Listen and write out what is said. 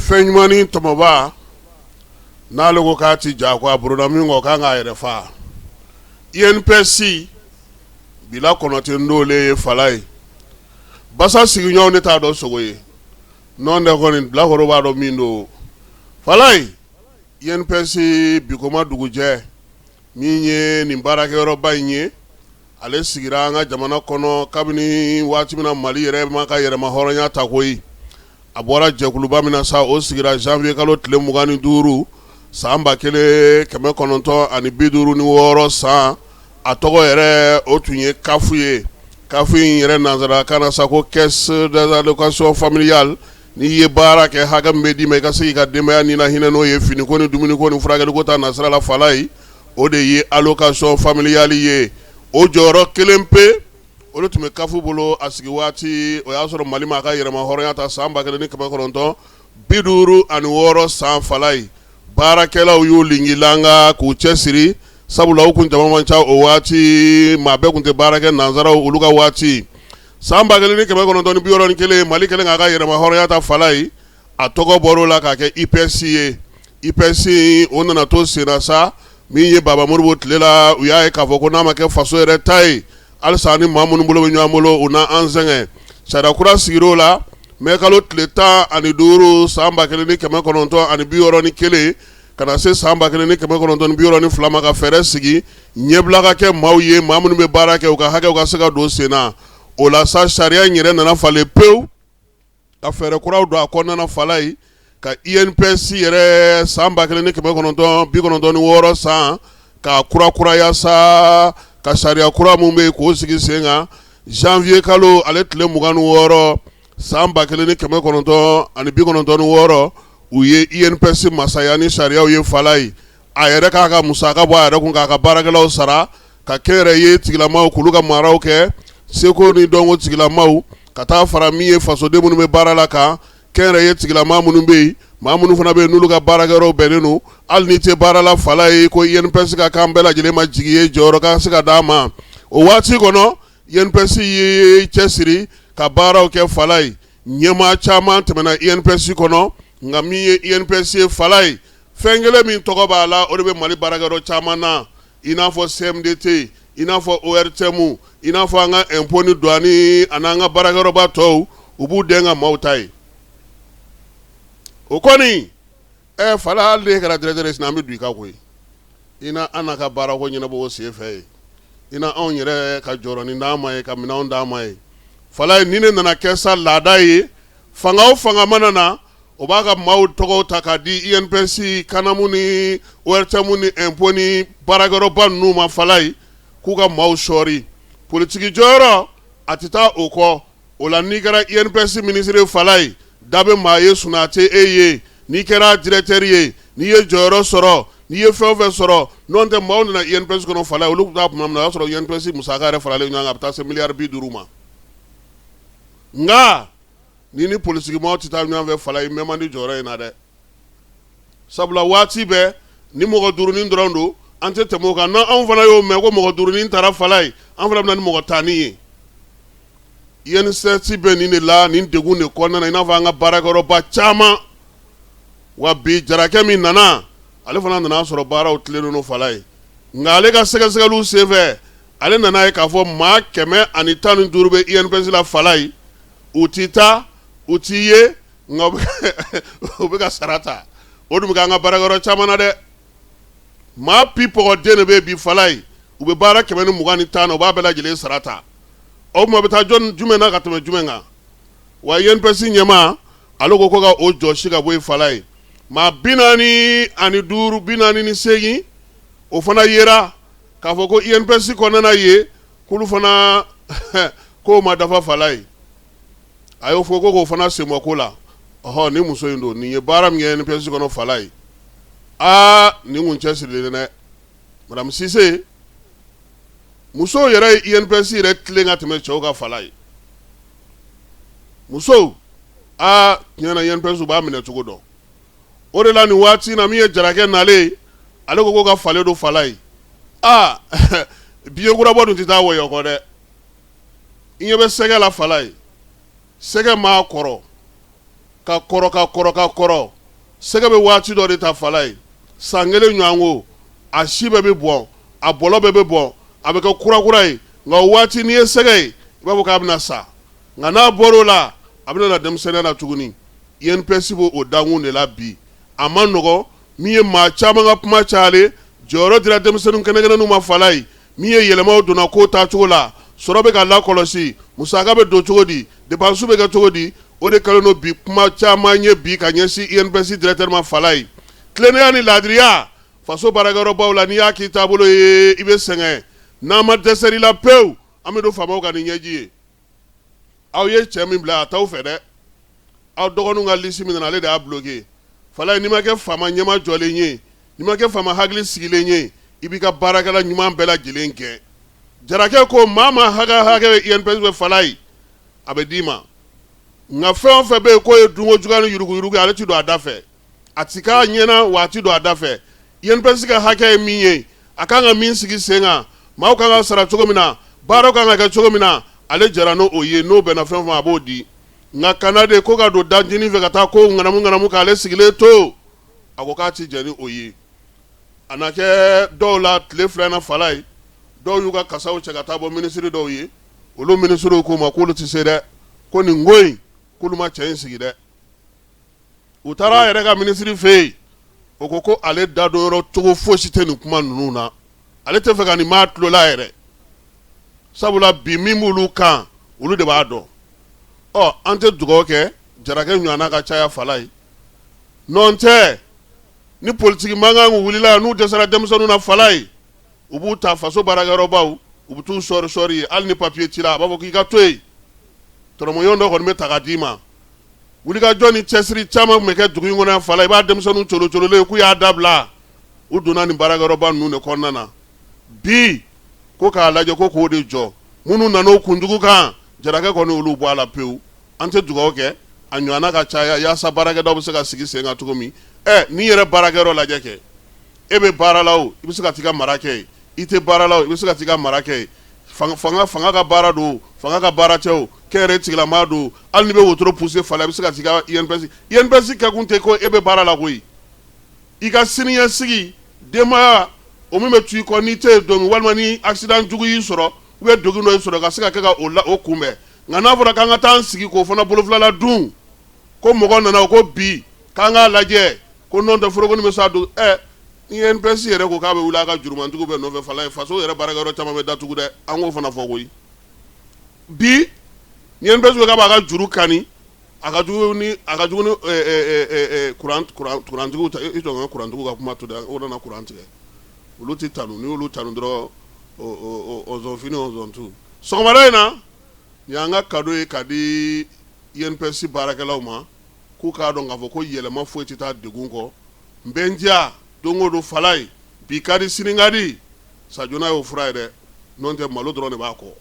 Fɛn ɲumannin tɔmɔba, n'ale ko k'a ti ja ko a buruna min kɔ, k'an k'a yɛrɛ faa. INPS bila kɔnɔ tɛ n'ole ye Falaye. Basa sigiɲɔgɔnw ne t'a dɔn sogo ye, n'o tɛ kɔni bilakoro b'a dɔn min don. Falaye, INPS bikoma dugujɛ min ye nin baarakɛyɔrɔba in ye, ale sigira an ka jamana kɔnɔ kabini waati min na Mali yɛrɛ ma ka yɛrɛma hɔrɔnya ta koyi. A bɔra jɛkuluba min na sa, o sigira janvier kalo tile 25 san 1956 san. A tɔgɔ yɛrɛ, o tun ye CAF ye. CAF in yɛrɛ nansarakan na sa, ko Caisse des allocations familiales. N'i ye baara kɛ, hakɛ min bɛ d'i ma i ka se k'i ka denbaya ni hinɛ, n'o ye finiko ni dumuniko ni furakɛliko ta nasira la, Falaye, o de ye allocation familiale ye. O jɔyɔrɔ kelen pe, o de tun bɛ CAF bolo a sigi waati. O y'a sɔrɔ Mali ma a ka yɛrɛma hɔrɔnya ta san 1956 san. Falaye, baarakɛlaw y'u lingilanga k'u cɛ siri, sabula u kun jama man ca o waati, maa bɛɛ tun tɛ baara kɛ nansaraw olu ka waati. San 1961, Mali kɛlen k'a ka yɛrɛma hɔrɔnya ta, Falaye, a tɔgɔ bɔr'o la k'a kɛ IPS ye. IPS, o nana to senna sa. Min ye Baba Modibo tile la, u y'a ye k'a fɔ ko n'a ma kɛ faso yɛrɛ ta ye, halisa ni maa minnu bolo bɛ ɲɔgɔn bolo, u na an sɛgɛn. Sariya kura sigir'o la mɛ kalo tile 15 san 1961 ka na se san 1962 ma, ka fɛɛrɛ sigi ɲɛbila ka kɛ maaw ye, maa minnu bɛ baara kɛ, u ka hakɛw ka se ka don sen na. O la sa, sariya in yɛrɛ nana falen pewu ka fɛɛrɛ kuraw don a kɔnɔna, Falaye, ka INPS yɛrɛ san 1996 san k'a kurakuraya sa, ka sariya kura min bɛ yen k'o sigi sen kan janvier kalo ale tile 26 san 1996. U ye INPS masaya ni sariyaw ye, Falaye, a yɛrɛ k'a ka musaka bɔ a yɛrɛ kun k'a ka baarakɛlaw sara, ka kɛnyɛrɛye tigilamaw k'olu ka maraw kɛ, seko ni dɔnko tigilamaw, ka taa fara min ye fasoden minnu bɛ baara la kan, kɛnyɛrɛye tigilama minnu bɛ yen, maa minnu fana bɛ yen n'olu ka baarakɛyɔrɔw bɛnnen don. Hali n'i tɛ baara la, Falaye, ko INPS ka kan bɛɛ lajɛlen ma jigi ye, jɔyɔrɔ ka se ka d'a ma. O waati kɔnɔ, INPS ye cɛsiri ka baaraw kɛ, Falaye. Ɲɛmaa caman tɛmɛna INPS kɔnɔ, nka min ye INPS ye, Falaye, fɛn kelen min tɔgɔ b'a la, o de bɛ Mali baarakɛyɔrɔ caman na, i n'a fɔ CMDT, i n'a fɔ ORTM, i n'a fɔ an ka impôt ni douane ani an ka baarakɛyɔrɔba tɔw, u b'u den ka maaw ta ye. O kɔni ɛ, Falaye, hali n'e kɛra directeur ye sini, an bɛ don i kan koyi. I na an n'a ka baarako ɲɛnabɔ o sen fɛ yen, i na anw yɛrɛ ka jɔrɔnin d'an ma ye, ka minɛnw d'an ma ye. Falaye, ni ne nana kɛ sa laada ye, fanga o fanga mana na, o b'a ka maaw tɔgɔw ta k'a di INPS, CANAM ni ORTM ni impôt ni baarakɛyɔrɔba ninnu ma, Falaye, k'u ka maaw sɔɔri politiki jɔyɔrɔ, a tɛ taa o kɔ. O la, n'i kɛra INPS minisiri, Falaye, da bɛ maa ye sunaa tɛ e ye. N'i kɛra directeur ye, n'i ye jɔyɔrɔ sɔrɔ, n'i ye fɛn o fɛn sɔrɔ, n'o tɛ maaw nana INPS kɔnɔ, Falaye, olu tun tuma min na, o y'a sɔrɔ INPS musaka yɛrɛ faralen ɲɔgɔn kan, a bɛ taa se miliyari 50 ma. Nka ni ni politikimaaw tɛ taa ɲɔgɔn fɛ, Falaye, mɛn man di jɔyɔrɔ in na dɛ, sabula waati bɛɛ ni mɔgɔ duurunin dɔrɔn don, an tɛ tɛmɛ o kan. N'anw fana y'o mɛn ko mɔgɔ duurunin taara, Falaye, an fana bɛ na ni mɔgɔ tannin ye. INPS bɛ nin de la, nin degun de kɔnɔna na, i n'a fɔ an ka baarakɛyɔrɔba caman. Wa bi, jarakɛ min nana, ale fana nana sɔrɔ baaraw tilennen don, Falaye, nka ale ka sɛgɛsɛgɛliw senfɛ, ale nana ye k'a fɔ maa 115 bɛ INPS la, Falaye, u tɛ taa, u tɛ ye, nka u bɛ ka sara ta. O dun bɛ an ka baarakɛyɔrɔ caman na dɛ. Maa pipɔgɔden de bɛ bi, Falaye, u bɛ baara 121 na, u b'a bɛɛ lajɛlen sara ta. O tuma bɛ taa jɔn jumɛn na ka tɛmɛ jumɛn kan? Wa INPS ɲɛmaa, ale ko ko ka o jɔsi ka bɔ yen, Falaye. Maa 45, 48, o fana yera k'a fɔ ko INPS kɔnɔna ye, k'olu fana k'o ma dafa, Falaye. A y'o fɔ ko k'o fana senbɔ ko la. Ɔhɔ, ni muso in don, nin ye baara min kɛ INPS kɔnɔ, Falaye, aa, nin kun cɛsirilen dɛ, madame Sise. Musow yɛrɛ ye INPS yɛrɛ tilen ka tɛmɛ cɛw kan, Falaye. Musow, aa, tiɲɛ na, INPS b'a minɛ cogo dɔn. O de la, nin waati na, min ye jarakɛ nalen, ale ko ko ka falen don, Falaye. Aa, biɲɛ kurabɔ dun tɛ taa wɔyɔ kɔ dɛ. I ɲɛ bɛ sɛgɛ la, Falaye, sɛgɛ maa kɔrɔ ka kɔrɔ ka kɔrɔ ka kɔrɔ. Sɛgɛ bɛ waati dɔ de ta Falaye, san kelen ɲɔgɔn ko, a si bɛɛ bɛ bɔn, a bɔlɔ bɛɛ bɛ bɔn, a bɛ kɛ kurakura ye. Nka o waati n'i ye sɛgɛ ye, i b'a fɔ k'a bɛna sa. Nka n'a bɔra o la, a bɛna na denmisɛnninya na tuguni. INPS b'o o dankun de la bi. A ma nɔgɔn, min ye maa caman ka kuma cayalen, jɔyɔrɔ dira denmisɛnnin kɛnɛkɛnɛninw ma Falaye, min ye yɛlɛmaw donna ko taacogo la, sɔrɔ bɛ ka lakɔlɔsi, musaka bɛ don cogo di, dépenses bɛ kɛ cogo di, o de kɛlen don bi kuma caman ye bi ka ɲɛsin INPS directeur ma Falaye. Tilennenya ni laadiriya faso baarakɛyɔrɔbaw la, n'i y'a k'i taabolo ye, i bɛ sɛgɛn. N'an ma dɛsɛ i la pewu, an bɛ don faamaw kan ni ɲɛji ye. Aw ye cɛ min bila a t'aw fɛ dɛ, aw dɔgɔninw ka lisi min nana, ale de y'a bloqué. Falaye, n'i ma kɛ faama ɲɛma jɔlen ye, n'i ma kɛ faama hakili sigilen ye, i b'i ka baarakɛla ɲuman bɛɛ lajɛlen gɛn. Jarakɛ ko maa ma hakɛ hakɛ bɛ INPS fɛ Falaye, a bɛ d'i ma. Nka fɛn o fɛn bɛ yen k'o ye dunko juguya ni yuruguyurugu ye, ale ti don a da fɛ, a ti k'a ɲɛna wa a ti don a da fɛ. INPS ka hakɛ ye min ye, a kan ka min sigi sen kan, maaw kan ka sara cogo min na, baaraw kan ka kɛ cogo min na, ale jɛra n'o ye. N'o bɛnna fɛn o fɛn ma, a b'o di. Nka kana de ko ka don dancinin fɛ ka taa ko ŋanamu ŋanamu k'ale sigilen to, a ko k'a ti jɛn ni o ye. A na kɛ dɔw la tile 2 na Falaye, dɔw y'u ka kasaw cɛ ka taa bɔ minisiri dɔw ye. Olu minisiriw k'u ma k'olu tɛ se dɛ, ko nin ko in k'olu ma cɛ in sigi dɛ. U taara a yɛrɛ ka minisiri fɛ yen, o ko ko ale da don yɔrɔ cogo fosi tɛ nin kuma ninnu na, ale tɛ fɛ ka nin maa tulo la yɛrɛ, sabula bi min b'olu kan, olu de b'a dɔn. Ɔ, an tɛ dugawu kɛ Jarakɛ ɲɔgɔnna ka caya Falaye. Nɔ tɛ ni politiki mankan wulila, n'u dɛsɛra denmisɛnninw na Falaye, u b'u ta faso baarakɛyɔrɔbaw, u bɛ t'u sɔɔri sɔɔri ye. Hali ni papiye t'i la, a b'a fɔ k'i ka to yen, tɔrɔmɔɲɔgɔn dɔ kɔni bɛ ta ka d'i ma. Wulikajɔ ni cɛsiri caman tun bɛ kɛ dugu in kɔnɔ yan Falaye, i b'a denmisɛnninw colocololen k'u y'a dabila, u donna nin baarakɛyɔrɔba ninnu de kɔnɔna na. Bi ko k'a lajɛ ko k'o de jɔ, minnu nana o kunjugu kan, Jarakɛ kɔni olu bɔ a la pewu. An tɛ dugawu kɛ a ɲɔgɔnna ka caya yaasa baarakɛdaw bɛ se ka sigi sen kan cogo min. Ɛ, n'i yɛrɛ baarakɛyɔrɔ lajɛ kɛ, e bɛ baara la o, i bɛ se ka t'i ka mara kɛ yen, i tɛ baara la o, i bɛ se ka t'i ka mara kɛ yen. Fanga ka baara don, fanga ka baara tɛ o, kɛnyɛrɛye tigilamaa don, hali n'i bɛ wotoro pousser Falaye, i bɛ se ka t'i ka INPS. INPS kɛkun tɛ ko e bɛ baara la koyi. I ka siniɲɛsigi, denbaya, o min bɛ to i kɔ n'i tɛ yen don min, walima ni accident jugu y'i sɔrɔ ou bien degun dɔ y'i sɔrɔ, ka se ka kɛ ka o la o kunbɛn. Nka n'a fɔra k'an ka taa an sigi k'o fana bolofilala dun, ko mɔgɔ nana o ko bi k'an k'a lajɛ ko nɔn tɛ foroko bɛ sa don. Ɛ, ni INPS yɛrɛ ko k'a bɛ wuli a ka jurumantigiw bɛɛ nɔfɛ Falaye, faso yɛrɛ baarakɛyɔrɔ caman bɛ datugu dɛ. An k'o fana fɔ koyi. Bi ni INPS ko k'a b'a ka juru kani, a ka jugu ni a ka jugu ni kurantigiw ta. I jɔ, ka kurantigiw ka kuma to dɛ, o nana kuran tigɛ, olu tɛ tanu. N'i y'olu tanu dɔrɔn, ɔzɔn fini ɔzɔn tu. Sɔgɔmada in na, nin y'an ka cadeau ye ka di INPS baarakɛlaw ma, k'u k'a dɔn k'a fɔ ko yɛlɛma foyi tɛ taa degun kɔ. N bɛ n diya don o don Falaye, bi ka di, sini ka di, sa joona y'o fura ye dɛ, n'o tɛ malo dɔrɔn de b'a kɔ.